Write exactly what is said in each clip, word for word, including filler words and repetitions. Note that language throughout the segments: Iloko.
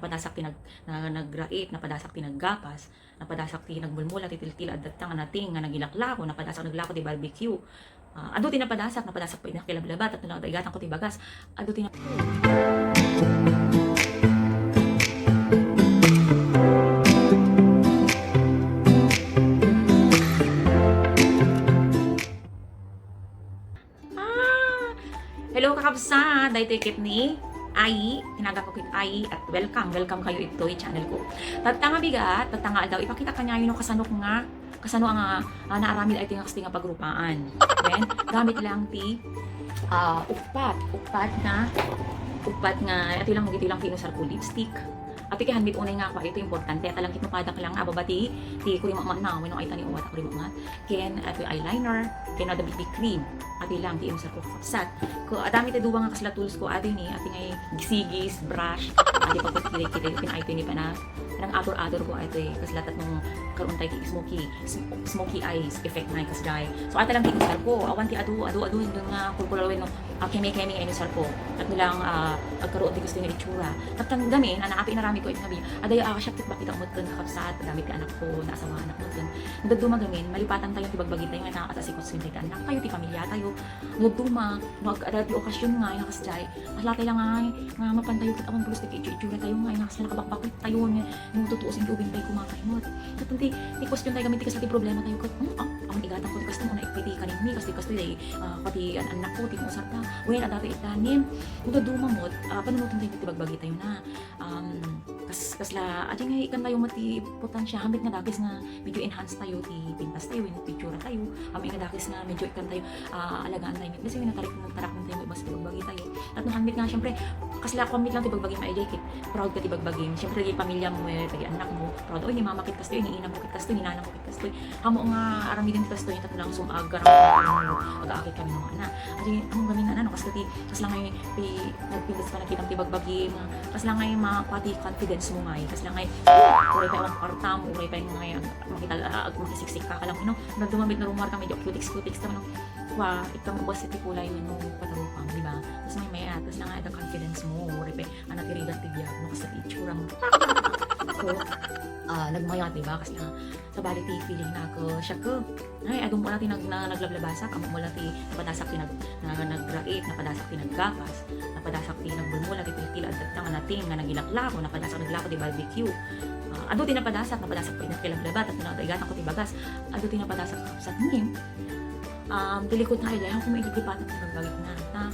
Napadasak ti nag-, na-, nagrait, napadasak ti naggapas, napadasak ti nagmulmula ti tiltil, adda nga nating nga nagilaklako, napadasak naglako ti barbecue. Ah, adu ti napadasak, napadasak pay nakilablaba, tapno naigatangko ti bagas. Adu ti na- Ah! Hello, kakabsat! Daytoy ket ni Ai. Tinaganko ket Ai, at welcome, welcome kayo itoy channel ko. Tatta nga bigat, tatta nga aldaw, ipakita kaniayo no kasano nga, kasano nga, ah, naaramid ay ti nga kastoy nga pagrupaan. Then, gamit lang ti, ah, uppat, uppat nga, uppat nga, ito lang, ito lang pinusar ko, lipstick. Ati kay handmade unay nga ako, ito importante. Ata lang ket mapadak lang, ababa ti, ti kurimamana, wenno ay tani uwat a kurimama. Ken, ati eyeliner, ken ada B B cream. Ati lang, ti inusar ko kakabsat. Ko, adami ti dua nga kasla tools ko, ati ni, ati ngay gisigis, brush, ati pagkakilay-kilay, ken ay tani pana, nang atur-atur ko, ati, kasla tatnong karon tay ti smoky, sm-, smoky eyes effect na kasjay. So, ata lang ti inusar ko, awan ti adu, adu, adu, dun nga kulkulawin, no? Ah, keme-keme nga inusar ko. Tapno lang, ah, agkaroon ti kastoy nga itsura. Taptan gamin, ana, api inarami ko, iti nga bi-, aday, ah, siak ket bakit ako metten kakabsat, gamit ti anak ko, naasawaan ako metten. Dadduma gamin, malipatan tayo ti bagbagi tayo, nga ita, at asikos tayo ti anak tayo, ti pamilya tayo. Dadduma, no, ag-, adda ti okasyon nga, nga kasjay, kasla tayo lang nga, nga mapan tayo, ket awan pulos ti itsura tayo, nga, nga kasla nakabakbakit tayo, nga, no, tutuos, inti ubing tayo kumakayot. Taptan ti, ti question tayo, gamin ti kasla ti problema tayo, ket, hmm, ah, awan igatang ko ti kastoy, una, iti kanimi, kastoy, kastoy, day, ah, pati an-, anak ko, ti usar ta. Wen, adda ti itanim. Dadduma met, ah, panunoten tayo ti bagbagi tayo na. Um, kas-, kasla, adi nga ikan tayo met ti importansya, hambit nga dakes nga medyo enhance tayo ti pintas tayo, wenno ti itsura tayo. Hambit nga dakes nga medyo ikan tayo, ah, alagaan tayo. Kasi wenno tarik-, tarakon tayo, basta ti bagbagi tayo. Tapno hambit nga, syempre, kasla, kuan met lang ti bagbagi, maijay ket proud ka ti bagbagi. Syempre, ti pamilya mo, eh, ti anak mo, proud, "Oy, ni mama ket kastoy, ni inang ko ket kastoy, ni nanang ko ket kastoy." Amo nga aramiden ti kastoy, tapno lang sum-, aggaram-, agaakit kami nga ana. Adi, amo gamin nga, ano, kastoy ti, kasla ngay ti nagpintas pa, nakita ti bagbagi, nga, kasla ngay mapati confidence mo ngay, kasla ngay, uray pay awan kwartam, uray pay ngay, ag-, makita, ag-, makisiksik ka, kalam, no? Nagdumamit na rumar kami, di, cutics, cutics, tapno, wa, ikam ubas iti kulay, no, patarupam, di ba? Tas may, may, ah, kasla ngay, ada confidence mo, uray pay, ana, ti rigat ti biag, no, kasla ti itsura mo. So, ah, nagmayat, di ba? Kasla, sabali ti feeling na ko, siya ko. Ay, adun mo lang ti nag-, na-, naglablabasak, amo mo lang ti napadasak ti nag-, na-, nagrait, napadasak ti naggapas, napadasak ti nagmulmula, ti tiltil, adda nga nating nga nagilaklako, napadasak naglako ti barbecue. Ah, adu ti napadasak, napadasak pay nakilablaba, tapno naigatangko ti bagas. Adu ti napadasak, kakabsat, ngem, um, ti likod na ay, ay, ako mailiglipat ti bagbagik na, ta.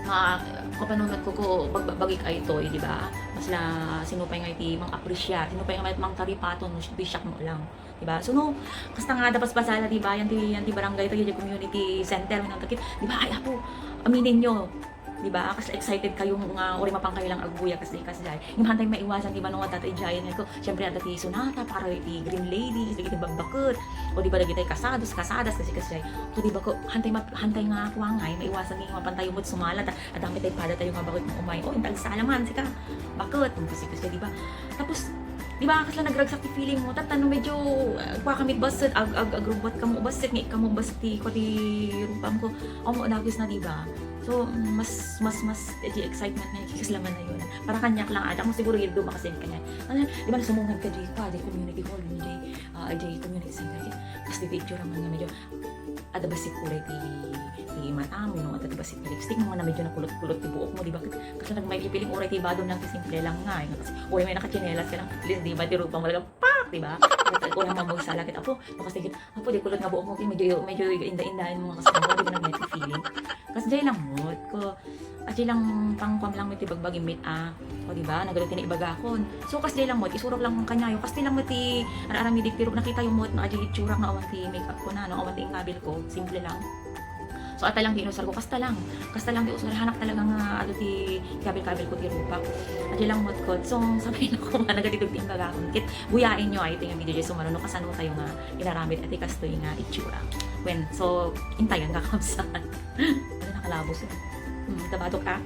Ma-, mapanunot ko ko, bagbagik ay toy, di ba? Kasla, sino pay nga iti mang-appreciate, sino pay nga mang-, mangtaripaton, no, ti siak mo lang. Di ba? So, no, kasta nga adda paspasala, di ba? Yan ti, yan ti barangay tayo, di community center, wenno takit, di ba? Ay, apo, aminen nyo. Di ba? Kasla excited kayo nga, uray mapan kayo lang agguya, kasla, kasla. Ngem hantay maiwasan, di ba, no, adda ti giant, nga ko, syempre, adda ti Sonata, para ti Green Ladies, dagiti bagbakut, o di ba, dagiti kasados, kasadas, kasi, kasi, o di ba, ko, hantay, ma-, hantay nga, kuwangay, maiwasan nga, mapan tayo mo't sumala, ta, adda mi tay pada tayo nga bakit mo umay, o, inta agsala man, sika, bakit, kasi, kasi, di ba? Tapos, di ba, kasla nagragsak ti feeling mo, tapno medyo, ah, kuwa kami bassit, ag-, ag-, agrubbat kamo bassit, nga ikkamo bassit ti, ko ti rupam ko, amo, dagis na, di ba? So, mas, mas, mas, eh, di excitement na, kasi laman na yun. Para kaniak lang, adda mo siguro yung dumakasal kaniak. Ano, di ba, sumungad ka, di, pa, di community hall, di, ah, di community center. Tapos di picture naman nga medyo, adda bassit kulay ti, ti mata mo, no? Adda ti bassit ti lipstick mo, nga medyo nakulot-kulot ti buhok mo, di ba? Kasi nagmay feeling uray ti badon lang ti simple lang nga, eh. Kasi uray may nakatsinelas ka lang, at least, di ba, ti rupa mo talaga, pak! Di ba? At uray mo magsala, kita po, tapos tigit, apo, di kulot nga buhok mo, medyo, medyo inda-indahan mo nga kasi, di ba, nagmay feeling. Kasi jay lang mo, ko, Adi lang pangkuam lang met ti bagbagi met a, o, di ba? Nagada ti naibagakon. So, kasdi lang met, isurok lang kaniayo. Kasdi lang met ti ar-aramidik, pero nakita yo met no adi itsura nga awan ti makeup ko na, no? Awan ti inkabil ko. Simple lang. So, ata lang ti inusar ko. Kasta lang. Kasta lang ti usar. Hanak talaga nga adu ti kabil-kabil ko ti rupa. Adi lang met ko. So, sabay na ko nga nagadi ti imbagakon. Ket, guyain yo ay, iti nga video, so, mano, no, kasano tayo nga inaramid, ati kastoy nga itsura. Wen, so, intayan nga kamsat. Ano, nakalabos, eh. Hmm, tabatok ta.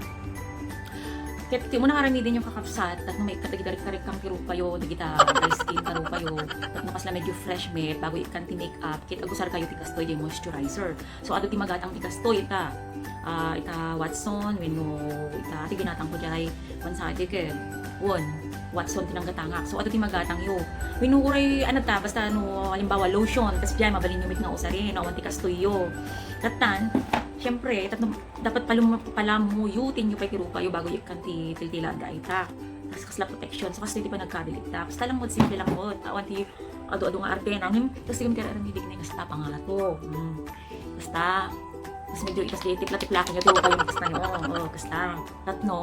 Ket ti umuna nga aramiden yo, kakabsat, tapno maikkat dagita riktarikkan ti rupayo, dagita dry skin ti rupayo, tapno kasla medyo fresh met, bago ikkan ti makeup, ket agusar kayo ti kastoy, jay moisturizer. So, adu ti magatang ti kastoy, ita, ah, ita Watson, wenno ita, ti ginatang ko jay, one sided ket, Wen, Watson ti nanggatangak. So, adu ti magatangyo. Wenno uray, ano ta, basta no, halimbawa, lotion, kasdiay, mabalinyo met nga usaren, no, awan ti kastoyyo. Tattan, syempre, tatno, dapat palum-, palamuyotenyo pay ti rupayo bago ikkan ti tiltila adda ita. Kas-, kasla protection. So, kastoy ti panagkabil ita. Basta lang mo, simple lang mo. Awan ti adu-adu nga arte, nangin, kasi yung tira-, aram, hindi ka na yung kasta pangato. Hmm. Kasta, mas medyo ikas di, tipla-tiplakan nyo, ti rupayo, kasta nyo. Oo, oo, kasta. Tatno,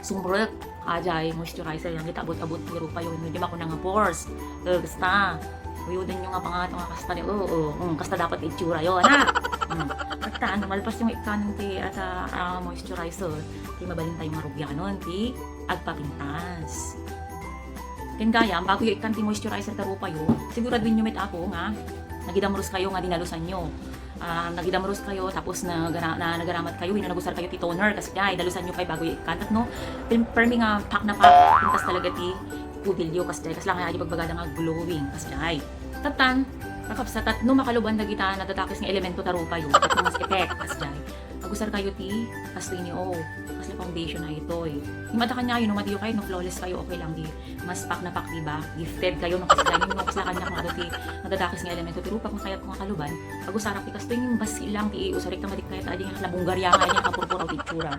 sumrek. Ajay, moisturizer, yan, kita abot-abot ti rupayo, medyo makuna nga pores. Eh, kasta. Uyoden nyo nga pangato nga kasta ni, oo, oo, mm, kasta dapat itsura yo, na. Mm. Kasta, ano, malpas yung ikkan ti, ata, ah, moisturizer, ti mabalin tayo nga rugyanon, ti agpapintas. Ken gayam, bago yo ikkan ti moisturizer ta rupayo, siguraduin yo met, apo, nga nagidamros kayo nga dinalusan nyo. Ah, nagidamros kayo, tapos nagara-, na, nagaramat kayo, wenno nagusar kayo ti toner, kasdiay, dalusan nyo pay bago yo ikkan. Tapno, pil-, permi nga pak na pak, pintas talaga ti kudilyo, kasdiay. Kasla nga adi bagbagada nga glowing, kasdiay. Tattan, kakabsat, tapno makaluban dagita nadadakes nga elemento ta rupayo, tapno mas effect, kasdiay. Agusar kayo ti kastoy ni, oh, kasla foundation a itoy. Ngem adda kaniayo, no, madiyo kayo, no, flawless kayo, okay lang, di mas pak na pak, di ba? Gifted kayo, no, kasla, no, kasla kaniak, no, adu ti nadadakes nga elemento ti rupak, no, kayat ko nga kaluban, agusarak ti kastoy, ngem basi lang ti iusarek ta, madik kayat, adi nga kalabunggaria nga, adi nga kapurpuraw ti itsura.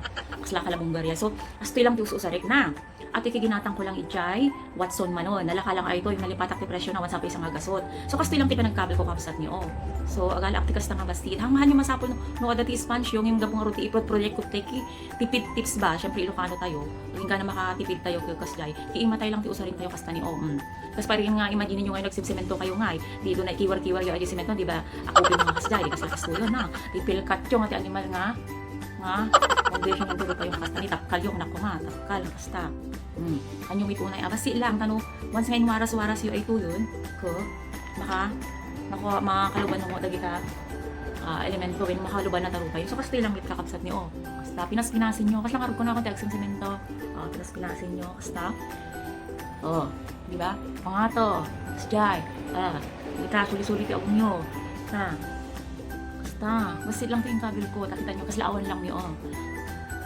Kasla kalabunggaria. So, kastoy lang ti us-usarek na. Ati, kiginatang ko lang idiay Watson manon. Nalaka lang ay to, yung nalipatak ti presyo na one sample isang agasot. So, kastoy lang ti panagkabil ko, kabsat niyo, oh. So, agalaak ti kasta nga bastit. Hangmahan niyo masapul no, no, adda ti sponge, yung, yung gabong aron ti iprot project ko, ti ki-, tipid tips ba? Siyempre, Ilocano tayo. Yung gana makatipid tayo, kay kasjay. Kiimatay lang ti usarin tayo, kasta ni, oh, mm. Tas pare nga, imagine niyo nga, nagsimsemento kayo nga, eh. Di doon na ikiwar-kiwar yung semento, di ba? Ako, yung mga kasjay, di kasla kastoy yun, ha? Di pilkat yung ati animal nga, nga, foundation yung turo pa yung kasta ni, tapkal yung, nako nga, tapkal, kasta. Hmm. Anyo may tunay, ah, basi lang, tano, once nga inwaras-waras yu ay tuyon, ko, maka, maka, makaluban mo dagita, ah, elemento, when makaluban na tarupa yun. So, kastoy lang, kakabsat niyo, oh. Kasta, pinas-pinasin niyo, kasla nga rugko na ako, ti agsimsemento. Oh, pinas-pinasin niyo, kasta. Oh, di ba? Pangato, kasjay, ah, ita, suli-suli ti awnyo. Kasta. Basta, basi lang ti inkabil ko, takita nyo, kasla awan lang nyo, oh.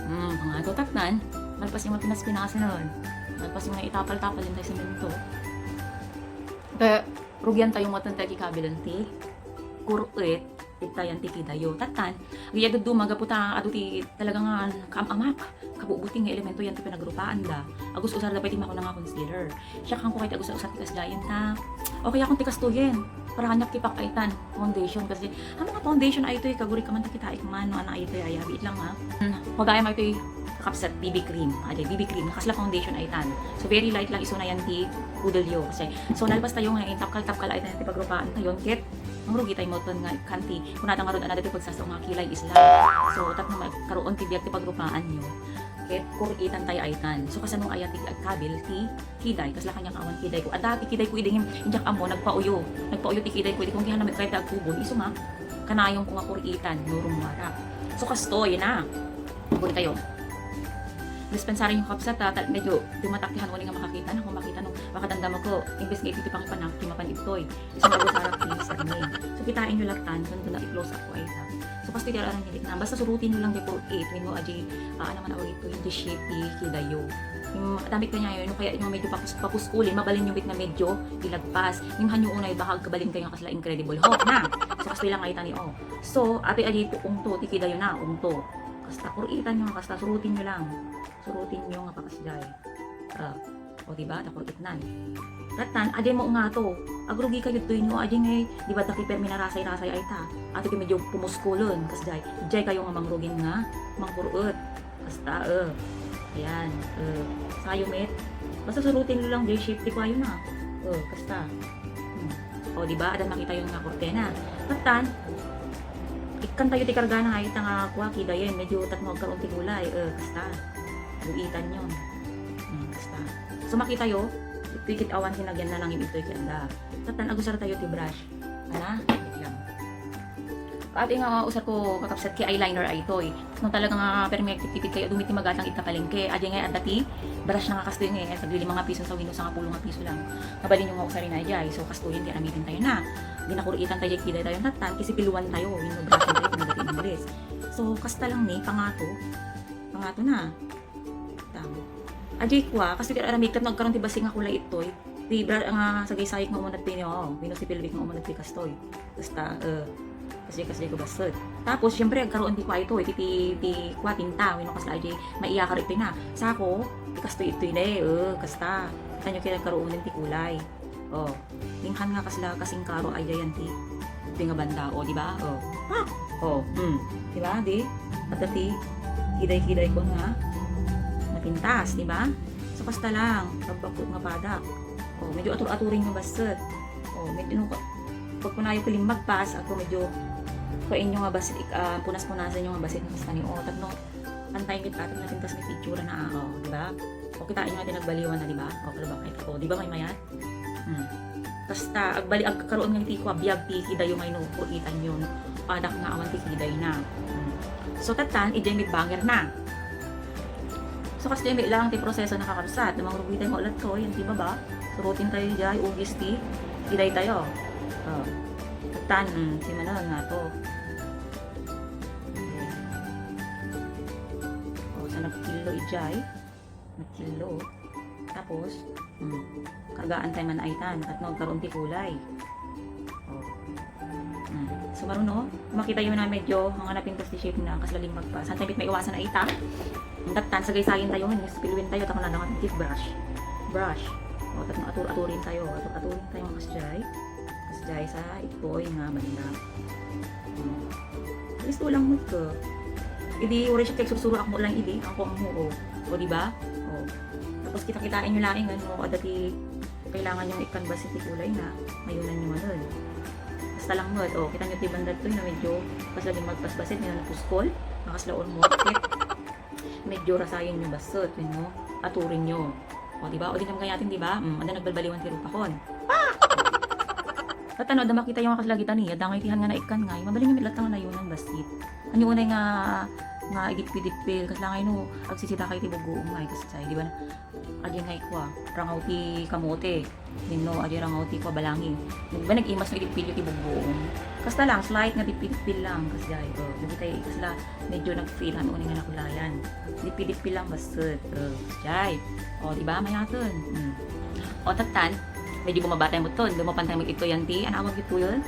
Hmm, pangato tatnan, malpas yung mapinas-pinasan nun. Malpas yung naitapal-tapal yung tayo semento. Kaya, rugian tayo mo tayo kabilan ti, kuruit, itayan ti kidayo. Tatnan, agya duduma, gapu ta, adu ti talaga nga kaam-amak. Kabubuti nga elemento yan ti panagrupaan da. Agus-usar da pay ti makuna nga concealer. Siya, kanko kay ti agus-usar ti kasjayen ta. Okay, akon ti kastoyen. Para kanyak ti pakaitan. Foundation kasi. Ang mga foundation ay ito, eh, kaguri ka man, ti kitaek man, no, ana ay ito, eh, ayabi lang, ha. Hmm, magayam ay ito, eh, kakabsat, B B cream. Aday, B B cream. Nakasla foundation ay tan. So, very light lang, iso na yan ti kudel yo. Kasi, so, nalpas tayo nga, eh, tapkal-tapkal ay tan ti pagrupaan tayo. Ket, ang rugi tayo mo ton nga, kanti. Kunada nga rod, another ti pagsasao nga kilay isla. So, tapno magkaroon ti biag ti pagrupaan nyo. Ket, kuritan tayo ay tan. So, kasano aya ti agkabil ti kiday, kasla kaniak awan kiday ko. Adda ti kiday ko idi ngem, indiak ammo, nagpauyo. Nagpauyo ti kiday ko idi, kung kihan na met kayat ti agkubon, isu nga, kanayon ko nga kuritan, no rummuarak. So, kastoy na. Buri tayo. Dispensary yung kapsat, ha, tal-, medyo dumatak ti hanwani nga makakita na, kung makita no, makadamdam ako, imbes nga iti ti pangipanak, ti mapan itoy. Isang agusarak ti sarmi. So, kitain nyo latan, kun na i-close up ko ay ta. So, kastoy ti aran na. Basta surutin nyo lang di kuruit, wenno adi, ah, ano man awit to, yung shape ti kidayo. Yung damit kanya yun, yung kaya yung medyo papus-, papuskulin, mabalin nyo bit na medyo ilagpas. Yung hanyo unay, baka agkabalin kayo nga kasla Incredible Hulk na. So, kastoy lang ay tani, oh. So, ati adi to, ungto, ti kidayo na, ungto. Kasta, kuritan nyo, kasta, surutin nyo lang. Surutin nyo nga pakasjay. Ah. O, diba? Dakor itnan. Ratnan, adi mo nga to. Agrugi kayo to inyo, adi ngay, di ba, daki permi narasay-rasay ay ta. Ato ti medyo pumuskulon, kasjay. Jay kayo nga mangrugin nga, mangkurut. Kasta, eh. Ayan, eh. Sayo met. Basta surutin lo lang, jay shape, di ko ayo na. Eh, kasta. Hmm. O, di ba? Adan makita yun nga kurtena. Ratnan, ikkan tayo ti kargana nga ita nga kuwa, kidayen, medyo tatmo agkaroon ti gulay. Eh, kasta. Buitan yun. Hmm, basta. So, makita yo, ito'y kit awan kinagyan na nangin ito'y kit anda. Tatan, agusar tayo ti brush. Ala, wait lang. Ati nga usar ko kakapsat ki eyeliner ay toy. No talaga nga permi agtiptipid kayo, dumiti magatang ita palengke. Adi nga adda ti brush na nga kastoy nga, eh, tagli lima nga piso sa wenno sangapulo nga piso lang. Mabalin nyo nga usarin ay jay. So, kastoyen ti aramiden tayo na. Ginakuritan tayo, kiday tayo, tatan, kisipiluan tayo, wenno brush tayo, kung dati English. So, kasta lang ni, pangato. Pangato na. Tama. Adiay kua, kastoy ti aramid, tapno agkaroon ti bassit nga kulay ittoy. Ti bra-, nga sagaysayek nga umuna ti, o, wenno ti pilbik nga umuna ti kastoy. Basta, eh, kasdiay, kasdiay ko bassit. Tapos, siyempre, agkaroon ti kua ittoy, ti, ti, ti kua tinta, wenno kasla adiay maiyakar ittoy na. Sako, ti kastoy ittoy ne, eh, kasta. Kitaenyo ti agkaroon ti kulay. O, dinghan nga kasla kasingkaro, ay, dayan ti, ti nga banda, o, di ba? O, pak! O, mm, di ba? Di, adda ti, kiday-kiday ko nga, napintas, di ba? So, kasta lang, pagbakod nga padak. O, medyo atur-aturin nga bassit. O, medyo, no, pagkunayo ko limmagpas, ako medyo, kuaenyo nga bassit, ik-, ah, punas-punasanyo nga bassit, kasta ni, o, tapno, pantay met, tapno napintas met itsura na, o, di ba? O, kitaenyo nga ti nagbaliwan na, di ba? O, kalabak, o, di ba, maymayat? Hmm. Kasta, agbali-, agkakaroon nga iti kua, biag ti kidayo nga ino-, itanyo, no? Padak nga awan ti kiday na. Hmm. So, tattan, idiay met banger na. So, kasdiay met lang ti proseso na kakabsat. Mangrugi tayo nga ulat ko, yan ti baba. Surutin tayo idiay, ugis ti, kiday tayo. O. Tattan, hmm, si Manang nga to. O, sa nagkillo idiay. Nagkillo. Tapos, mm, kargaan tayo man ay tan, tapno agkaroon ti kulay. O. Mm. So, maruno, makitayo na medyo, nga napintas ti shape na, kasla limmagpas. Saan tayo maiwasan ay ta? Ang tattan, sagaysayin tayo, nga spilwin tayo, tapno na lang, toothbrush. Brush. O, tapno atur-aturin tayo, atur-aturin tayo, kasdiay. Kasdiay sa ittoy nga banda. Hmm. Isu lang met ko. Idi, uray siya kay sursuro ako lang idi, ako ang huo. O, di ba? O. Tapos kita-kitaen nyo laeng, ano, adda ti kailangan yung ikkan bassit ti kulay na, mayunan nyo man. Basta lang met, o, kita nyo ti banda to, na medyo, kasla limmagpas bassit, nga napuskol, nga kasla ormorkit. Medyo rasayen nyo bassit, yun, no? Aturin nyo. O, di ba? O, di nyo kayat, di ba? Mm, adda nagbalbaliwan ti rupakon. Ah! Ket ano, adda makita yung kasla gitani, adda ngay ti han nga naikkan ngay, mabalin nyo met latta nga nayunan bassit. Ania unay nga, nga idippidippil, kasla ngay no, agsisita kayo ti buggoom ngay, kasla, di ba? Adi ngay kua, rangaw ti kamote. Wenno, adi rangaw ti kua balangi. Ba nag-imas nga idipilyo ti buggoom? Kasta lang, slight nga dippidippil lang, kasjay. O, dagitay kasla medyo nagfeel han unay nga nakulayan. Dippidippil lang bassit. O, kasjay. O, di ba? Mayaten. Hmm. O, tattan, medyo bumaba tayo mo ton. Dumapan tayo mo ito yan ti, ano awag ito yun?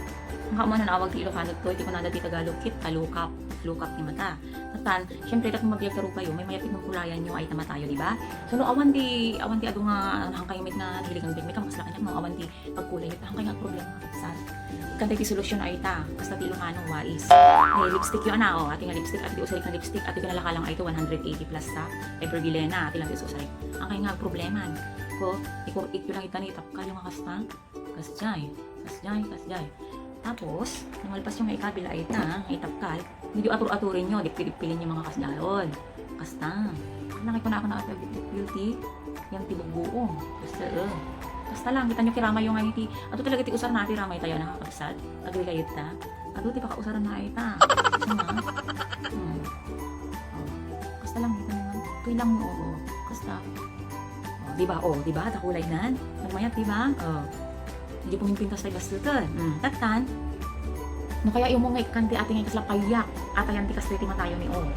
Ang kaman ang awag ti Ilocano to, iti kunada ti Tagalog, kit, talukap. Lukap ti mata. Tattan, syempre, tapno mabiag kayo, may mayat itong kulayan nyo ay tamatayo, di ba? So, no, awan ti, awan ti adu nga, ano, hangkayo met nga nahiligan, may kamakasla kanya, no, awan ti pagkulay, may hangkay nga problema, sa, ikkan ti solusyon ay ta, basta ti Ilocano, wais. Ay, lipstick yun, ah, oh, ati nga lipstick, ati ti usarik nga lipstick, ati pinalakalang ay to, one hundred eighty plus sa, Ever Bilena, ati lang ti usarik. Hangkay nga problema, ko, ikur-, ikyo lang itan, itapkal yung nga kasta. Kasjay, kasjay, kasjay. Tapos, nung malpas yung nga ikabil ay ta, nga itapkal, medyo atur-aturin nyo, dippi-dippilin yung mga kasjayon. Kasta. Nakay ko na ako na guilty. Yang ti bugbuong. Kasta, eh. Kasta lang, kita nyo kirama yung nga iti. Ato talaga ti usar na ti ramay tayo, nakakabsat. Agree kayo ta. Ato ti pakausar na ay ta. Kasta nga. Hmm. Oh. Kasta lang, kita nyo nga. Kailang mo, oo. Kasta. Oh, di ba? Oh, di ba? Takulay nan. Nagmayat, di ba? Oh. Hindi pumimpintas tayo baslutan. Mm, tattan. No kaya yung mga ikan ti ating kasla payak. Atayan ti kastoy ti matayo ni, oh.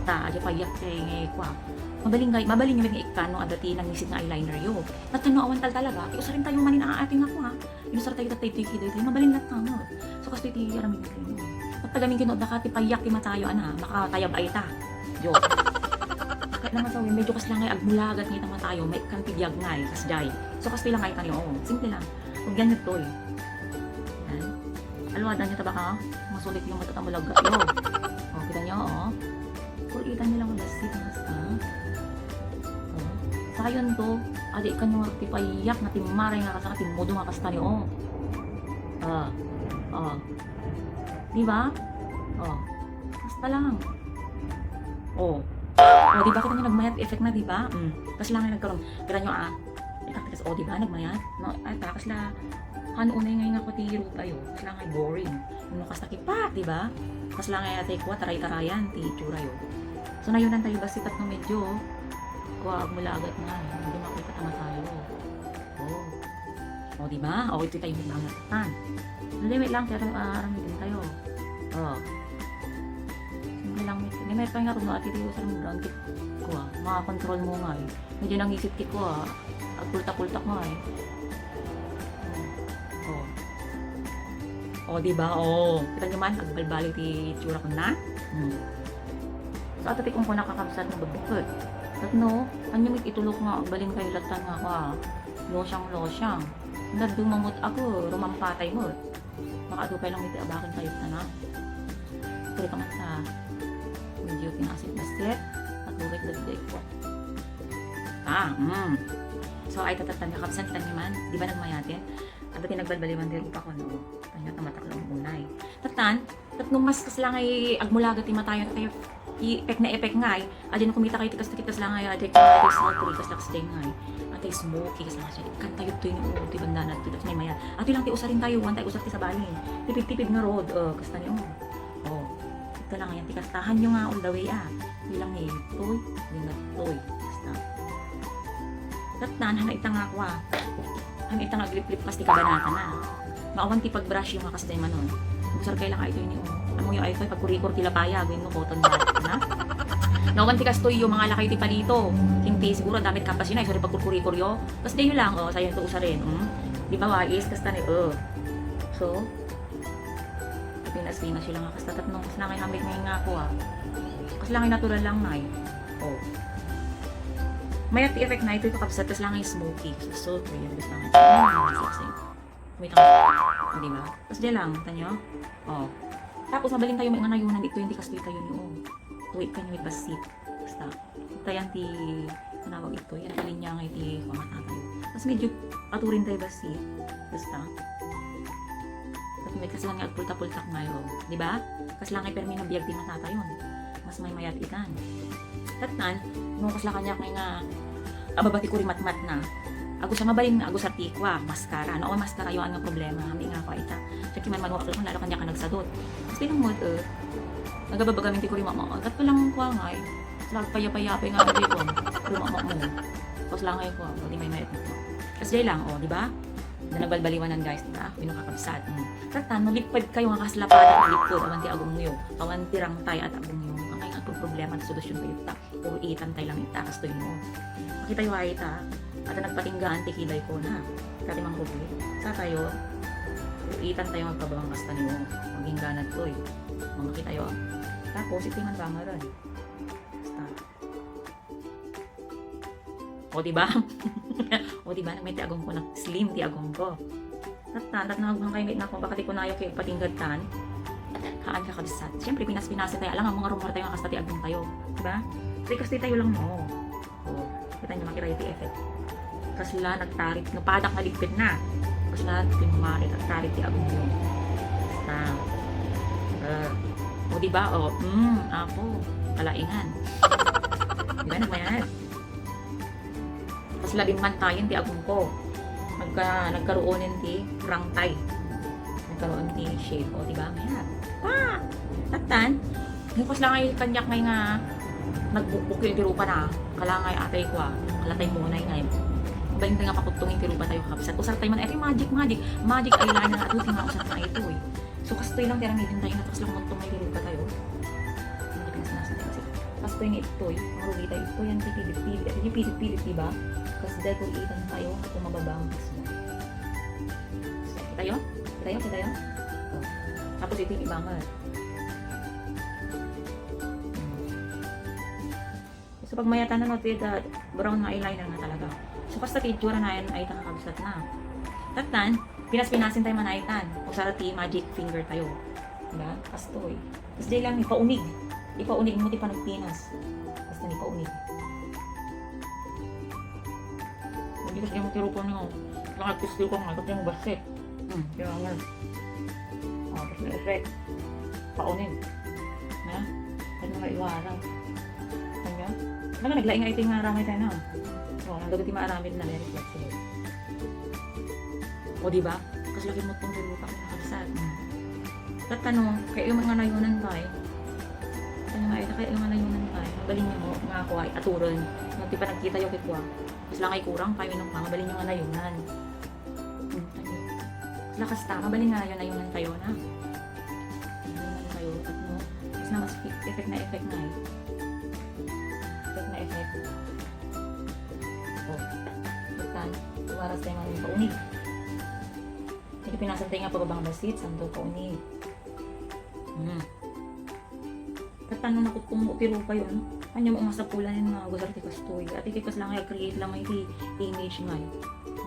Ta, aja payak ti nga kwa. Mabaling gay, mabaling yung nga ikan no adda ti nangisit nga eyeliner yo. Tattan no awan tal talaga, ti usarin tayo manin a ating nga kwa. Inusar tayo tatay ti kiday tayo, mabalin latta mo. So, kastoy ti aramid tayo. Pagtagamin kino, daka ti payak ti matayo, ana, makatayab ay ta. Yo. Kaya naman sa medyo kasla nga agmulagat nga itang matayo, may kan ti biyag nga, kasjay. So, kastoy lang ay tayo, oh. Simple lang. Huwag yan yung toy. Yan. Alwada niyo ta baka masulit yung matatamulaga. Yo. Oh, kita niyo, oh. Kulitan nila nga bassit, basta. Oh. Sayon to, adi ka nyo ti payak nga timmaray nga kasta, timmudo nga kasta ni, oh. Ah. Oh. Di ba? Oh. Basta lang. Oh. Oh, di ba kita nyo nagmayat effect na, di ba? Mm. Tapos lang nga nagkaroon. Kita nyo, ah. Ay, taktikas, oh, di ba? Nagmayat. No, ay, takas la. Han unay ngay nga pati rupa yo. Kasla nga boring. No, kasta kipat, di ba? Kasla nga yatay ko, taray-tarayan, ti itsura yo. So, nayunan tayo basta tapno medyo, kuha, agmulagat nga, medyo makita tama tayo. Oh. Oh, di ba? Oh, ito tayo magbangat tan. Hindi, wait lang, pero, ah, aram din tayo. Oh. Hindi lang, may, may, may nga runo, ati, di, usar mo lang, Wa, makakontrol mo ngay. Medyo nangisit ti kua, agpultak-pultak ngay. O. O, di ba? O. Kita nyo man, agbalbaliw ti itsura ko na. Hmm. So, adda ti kunkuna kakabsat nga babukot. Tapno, ania met itulok nga agbalinkayo latta nga kua, losyang-losyang. Nadumamot ako, rumampatay met. Makaadu pay lang iti abakan kayat na. Pwede ka man sa medyo pinasit-basit. At burit dagiti ikko. Ah, mm. So, ay, tatatan, kakabsat, tan man. Di ba nagmayaten? Adda ti nagbalbaliwan ti rupa ko, no? Kanya, tamatak lang unay. Tatan, tapno mas kasla ngay agmulaga ti matayo, tayo, i-, epek na epek ngay. Adda no kumita kayo ti kasto, kasla ngay, adda kayo ti sultry, kasla kasla ngay. Adda smoky, kasla ngay. Kantayo to yung, oh, ti banda na, ti may maya. Ato lang ti usarin tayo, one tayo usar ti sabali. Tipid-tipid nga road, oh, kasta ni, oh. Oh, ito lang yan, ti kastahan nyo nga all the way, ah. Di lang eh, toy, di nga toy. Basta. Tatnan, hana ita nga akwa. Hana ita nga agliplip kas ti kabanatan na. Maawan ti pagbrush yung nga kas ti manon. Usar kay lang ay toy ni, oh. Amo yung ay toy, pagkurikor ti lapaya, agwin mo, cotton bud, na? Nawan ti kastoy yung mga lakay ti palito. Kinti, siguro, damit kapas yun ay, sorry, pagkurkurikor yo. Kas di yun lang, oh, sayo to usarin, mm? Di ba, wais, kasta ni, oh. So, pinas-pinas yun lang, kasta tatnong, kas nangay hamig ngayon nga ako, ah. Kas langay natural lang, nay. Oh. Mayat ti effect na ito, kakabsat, kas langay smoky. So, so, yun, gusto nga. Mm, sexy. Wait lang. Di ba? Tapos di lang, kita nyo? Oh. Tapos, mabalin tayo may nga nayunan, ito yung di kastoy tayo nyo. Wait, kan yung bassit. Basta. Ito yan ti, tanawag ito, yan ti linya nga iti pangatakan. Tapos medyo aturin tayo bassit. Basta. Tapos may kasla nga agpulta-pultak ngayon. Di ba? Kasla nga permi nga biyag ti matatayon. Mas may mayat itan. Tatnan, no, kasla kanya kay nga, ababa ti kurimatmat na. Agusar, mabalin, agusar ti kua, mascara. No, mascara, yoan nga problema. Hami nga kua ita. Siya kiman manuak lang, lalo kanya ka nagsadot. Kasi lang mo, eh, nagababaga min ti kurimatmat. Kat ko lang kua nga, eh. Nagpayapayapay nga, eh, kua. Kurimatmat mo. Tapos lang, eh, kua. Hindi may mayat mo. Tapos jay lang, oh, di ba? Na nagbalbaliwanan, guys, di ba? Pinakakabsat. Mm. Tatnan, no, lipad kayo nga kaslapada, lipad, awan ti agungyo. Awan ti rangtay at agungyo. Ang kayang problema, solusyon kayo ta. Uruitan tayo lang ita, kastoy mo. Makita yo ay ita, at nagpatinggaan ti kilay ko na. Kati mang rugi. Sa tayo, uruitan tayo magpabawang kasta nimo. Magingganat ko eh. Makita yo. Tapos, iti man bangaran. Basta. O, di ba? O, di ba? Nagmay ti agong ko, nag-slim ti agong ko. Tattan, tattan, nagmangkay nga ako, baka ti kunayo kay patinggad tan. Haan ka kabsat. Siyempre, pinas-pinasan tayo. Alam nga, mga rumor tayo, nga kasta ti agong tayo. Di ba? Kay kasta tayo lang mo. O, kita niyo, makita yung effect. Kasla, nagtarit. Napadak na ligpit na. Kasla, pinumari, nagtarit ti agong yun. Basta. Ah. O, di ba? O, mm, apo. Kalaingan. Di ba, nagmayat? Kas labing mantayen ti agongko. Nagka-, nagkaruonen ti rangtay. Nagkaruon ti shape. O, di ba? Mayat. Ah! Tattan? Yung kas lang ay kanyak ngay nga nagbukbukil ti rupa na. Kalangay atay ko, ah. Kalatay mo na ngay. Baling nga pakuttungin ti rupa tayo, kabsat. Usar tayo man, ay, magic, magic. Magic eyeliner nga ito, ti mausar na ito, eh. So, kastoy lang, tira ngipin tayo, tapos lang magtungay, tirupa tayo. Hindi ka nasa kasi. Kastoy nga itoy, ang rugi tayo, itoy, ang pipilit-pilit, ang pipilit-pilit, di ba? Kasi dahil kung itan tayo, kung mababa ang gusto. So, kita yun? Kita yun? Kita yun? Oh. Tapos ito yung ibangan. Hmm. So, pag mayatan na, no, ti da-, brown nga eyeliner nga talaga. So, kasta ti itsura na yan ay kakabsat na. Tattan, pinas-pinasin tayo man ay tan. O sara ti magic finger tayo. Diba? Kastoy. Tapos di lang, ipaunig. Ipaunig mo ti panagpinas. Basta ni paunig. Hindi kasi yung tirupan nyo. Lang nagtistiyo ka nga, kasi yung basit. Hmm, kailangan. O, tapos may effect. Paunin. Na? Ano nga iwara? Ano? Ano nga, naglaing ay ito nga aramay tayo na. O, nagdagot yung maaramid na, very flexible. O, di ba? Kasi laki mo itong dilupa ko nakabsat. Hmm. Ba't ano, kaya yung mga nayunan tayo? Ano nga, ito kaya yung mga nayunan tayo? Mabalin nyo mo, nga ako ay aturan. Nung ti pa nagkita yung kikwa. Mas lang ay kurang, kaya yung mga mabalin nyo nga nayunan. Hmm, ano? Lakas ta, mabalin nga yun, ayunan tayo na. Ayunan tayo, at mo, mas na mas effect na effect na eh. Effect na effect. O, ita, iwaras tayo nga yung kaunig. Iti pinasan tayo nga pababang basit, santo kaunig. Hmm. Ket no nakuttong mo ti rupayo, no? Ania mo nga sapulan nga agusar ti kastoy? Ati kay kasla nga create lang iti image nga,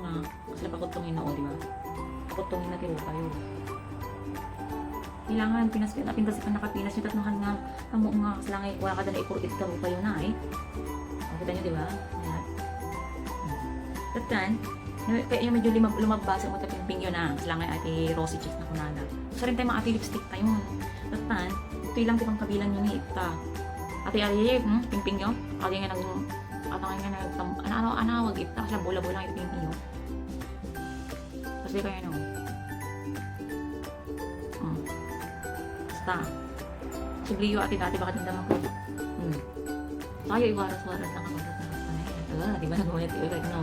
nga kasla pakuttong ina, o, di ba? Pakuttong ina ti rupayo. Kailangan pinas-, napintas-, nakapinas yo, tapno han nga, amo nga, kasla nga, wala ka da naikur-, iti rupayo na, ay. O, kita nyo, di ba? Ayan. Taptan, no, kaya yung medyo lumab-, lumabbasa mo, taping pingyo na, kasla nga, ati rosy cheeks na kunana. Usarin tayo mga ati lipstick tayo. Taptan, ito lang ti pangkabilan nyo ni ita. Ati, ay, hmm, pingping nyo? Ati nga nag-, ata nga nag-, ano, ano, ano, wag ita, kasla bola-bola, iti pingping nyo. Kasi kaya, no? Hmm. Basta. Sibliyo, ati, dati, baka tindahan ko. Hmm. Tayo, iwaras-waras lang ako sa taas na yan. Ah, di ba, nagmamit ko, like, no?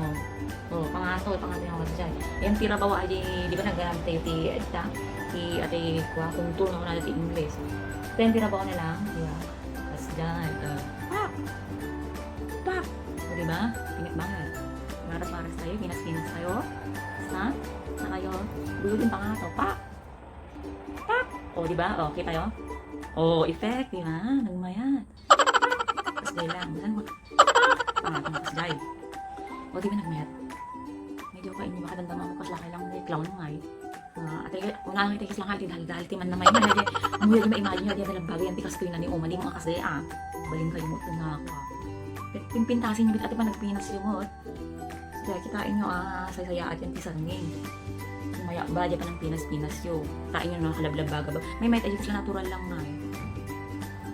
O, pangato, pangato yung kasi dyan. Ayan, tira bawa, di, di ba, nagganap tayo ti, ata, ti, ate, kwa, contour na ako na ti English. Then, tira bawa na lang, di ba? Tapos dyan, ah, pak! Pak! O, di ba? Pinit banget. Iwaras-waras tayo, ginas-ginas tayo. Basta, na kayo, dulo din pangato. Pak! Pak! O, di ba? O, kita yo? O, effect, di ba? Nagmayat. Tapos dahil lang, minsan mag-, pak! Ah, tapos dahil. O, di ba nagmayat? Medyo pa inyo makadamdama mo, kasla kay lang may clown nga, eh. Ah, ate, una lang iti kasla nga, iti dahil-dahil, ti man na may, adi, amuyo, di ma-imagine, adi, adi, nagbago yan, ti kastoy na ni Oma, di mo kasi, ah. Balin kayo mo, ito nga ako, ah. Pin-, pinpintasin nyo, ati pa nagpinas yung, oh. Kaya kitain nyo, ah, sasayaat yan ti sarming. Maya ba, di pa nang pinas-pinas yo. Kitain nyo, nakalablab baga ba. May mayat ayun sila natural lang na, eh.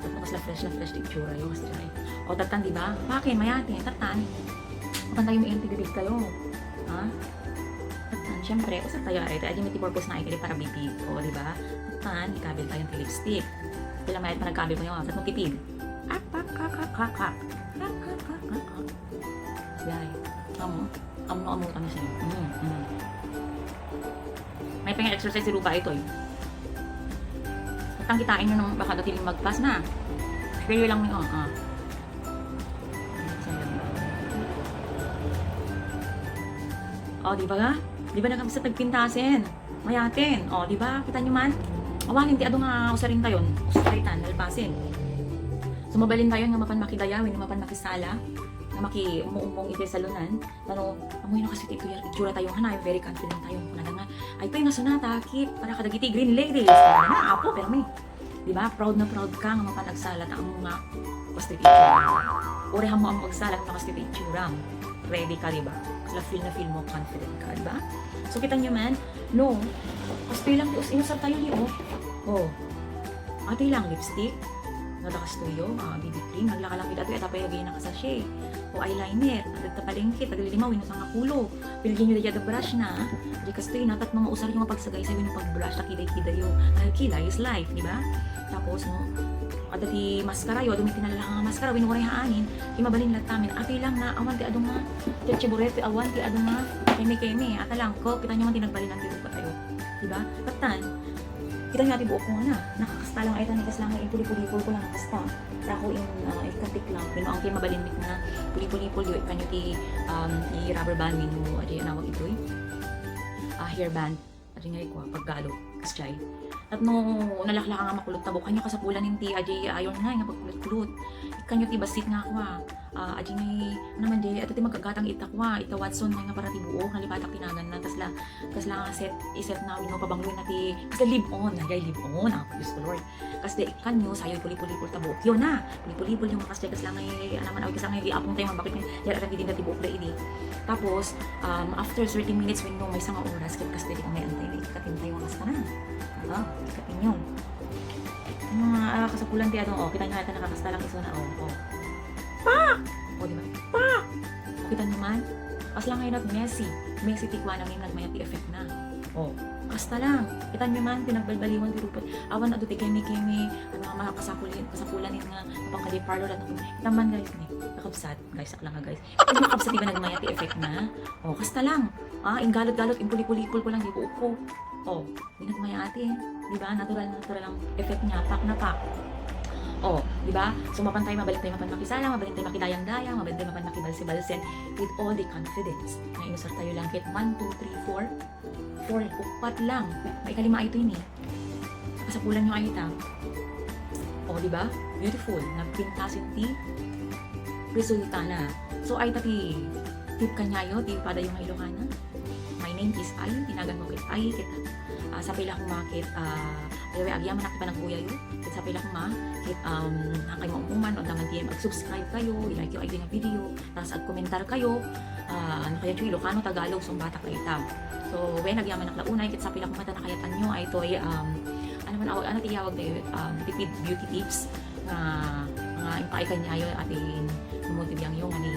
Tapos kasla fresh na fresh ti itsura yo, kasi, ay. O, tatan, di ba? Bakit? Mayatin, tatan. Tatan tayo, may bibig kayo. Ha? Tatan, syempre, usap tayo, ay, adi may ti purpose na, ay, para bibig. O, di ba? Tatan, ikabil tayo ti lipstick. Sila mayat pa nagkabil ko yun, sa tipid. Ak, ak, ak, ak, ak, ak. Ak, ak, ak, ak, ak. Yay. Amo. Amo, amo, tama siya. Mm, mm. May pang-exercise si Ruba ito, eh. At ang kitain nyo nung baka dati magpas na. Pero lang ni, oh, ah. Oh, di ba nga? Di ba nakabisa tagpintasin? Mayaten. O, di ba? Kita nyo man? Awanen ti adu nga usarin tayon. Usarin tayon, nalpasen. So, mabalin tayon nga mapan makidayaw, wenno mapan makisala, nga maki-ummo-ummong iti salonan. Ano, amoy na kasi ti itsura tayo, hana, very confident tayo. Kunada nga, ay, tayo nga sunata, kit, para kadagiti green ladies. Ano na, apo, permi. Di ba? Proud na proud ka nga mapan agsala ta ammo nga basta iti itsura. Uray ammo, ammo agsala nga basta iti itsura. Ready ka, di ba? Kasla feel na feel mo, confident ka, di ba? So, kita nyo man, no? Kastoy lang ti us-, inusar tayo ni, oh. Oh. Atoy lang, lipstick. Nada kastoy, oh. Ah, B B cream. Naglaka lang kita, atoy, ata pa yung nakasashe. O eyeliner. Nagtapalengke, taglilimaw, inusang nga kulo. Pilgin nyo dayta brush na, di kastoy na, tapno nga usar yo nga pagsagaysay wenno pag-brush ta kiday-kiday yo. Dahil kiday is life, di ba? Tapos, no, adda ti mascara yo, adda ti nalalaang nga mascara, wenno uray haanin, ti mabalin latta amin. Atoy lang na, awan ti adu nga, ti chiburete, awan ti adu nga, keme-keme, ata lang ko, kita nyo man ti nagbalinan ti rupa tayo. Di ba? Taptan, kita nyo ati buok ko nga na, nakakasta lang ay tanikasla nga impuli-pulipol ko lang, kasta. Sa ako in, ah, ikatik lang, wenno ang kaya mabalin met nga pulipulipol yo, ikkan yo ti, um, ti rubber band wenno, adi, anawag itoy? Ah, hair band. Adi nga ikwa, paggalok, kasjay. Tapno nalaklaka nga makulot ta buok, ikkan yo kasapulanen ti, adi, iron nga, nga pagkulot-kulot. Ikkan yo ti bassit nga akwa. Ah, adi nga, ano man, di, ito ti magkagatang ita kwa, ita Watson nga, nga para ti buok, nalipatak ti naganna, kasla, kasla set, iset na, wenno pabangloen na ti, kasla leave-on, adi, leave-on, ah, Diyos ko, Lord. Kasla ikkan yo, sayo, pulipulipol ta buok. Yun na, pulipulipol yo, kasla, kasla nga, ano man, awit kasla nga, iapong tayo, mabakit nga, yara lang, di na ti buok da, idi. Tapos, um, after thirty minutes, wenno maysa nga oras, ket kasla, di kami antay, na ikatin tayo, kasla na. Ah, ikatin yo. Ano nga, ah, kasapulan ti, ano, oh, kita nyo, ata nakakasta lang, iso na, oh, oh. Pak! Oh, di ba? Pak! Oh, kita nyo man? Kasla nga yun, messy. Messy ti kuana nga nagmayat ti effect na. Oh, kasta lang. Kita nyo man, pinagbalbaliwan ti rupot. Awan adu ti keme-keme, ano nga, mga kasapulin, kasapulanin nga, pangkadi parlor at ano. Kita man, guys, ni, kakabsat, guys, sakla nga, guys. Ito mga kabsat, di ba nagmayat ti effect na? Oh, kasta lang. Ah, inggalot-galot, impuli-pulipol ko lang, di ko uko. Oh, di nagmayat ti, di ba? Natural, natural ang effect niya. Pak na pak. Oh, Di ba? So, mapan tayo, mabalin tayo mapan makisala, mabalin tayo makidayang-dayang, mabalin tayo mapan makibalse-balse with all the confidence. Nga inusar tayo lang ket one, two, three, four, four, upat lang. Maikalima ito ini. Kasapulan nyo ay ita. O, di ba? Beautiful. Nagpintasin ti resulta na. So, ay ta ti tip kanyayo, ti padayo nga Ilocana. My name is Ay, tinagan mo ket Ay, ket, ah, sapay la koma ket, ah, ayaw agyamanak ti panagbuyayo. Ket sapay la koma ket, um, nakay maumuman, no, daman ti ag-subscribe kayo, i-like yo ay nga video, tas agkomentar kayo, ah, no kayatyo Ilocano, Tagalog, sumbata kayo ita. So, wen, agyamanak la unay, ket sapay la koma ta nakayatanyo, ay toy, um, ano man, aw-, ano ti iyawag tayo, um, tipid beauty tips, nga, nga impaay kanyayo, atin, mo ti biyangyo, nga ni,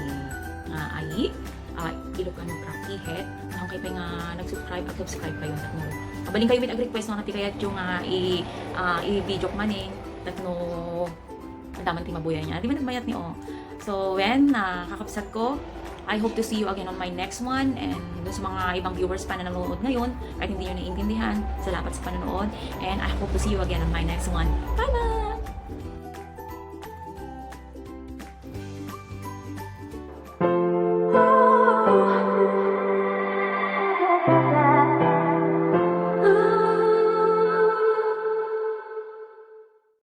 nga Ay, ah, Ilocano Crafty Het. Ang kay pay nga nag-subscribe, ag-subscribe kayo, tapno mabalin kayo met ag-request, no, na ti kayatyo nga i-, ah, i-video ko manen, tapno daman ti mabuya niya. Di ba nagmayat ni, oh? So, wen, ah, kakabsat ko, I hope to see you again on my next one. And dun sa mga ibang viewers pa na nanonood ngayon, kahit hindi nyo naiintindihan, salamat sa panonood. And I hope to see you again on my next one. Bye-bye!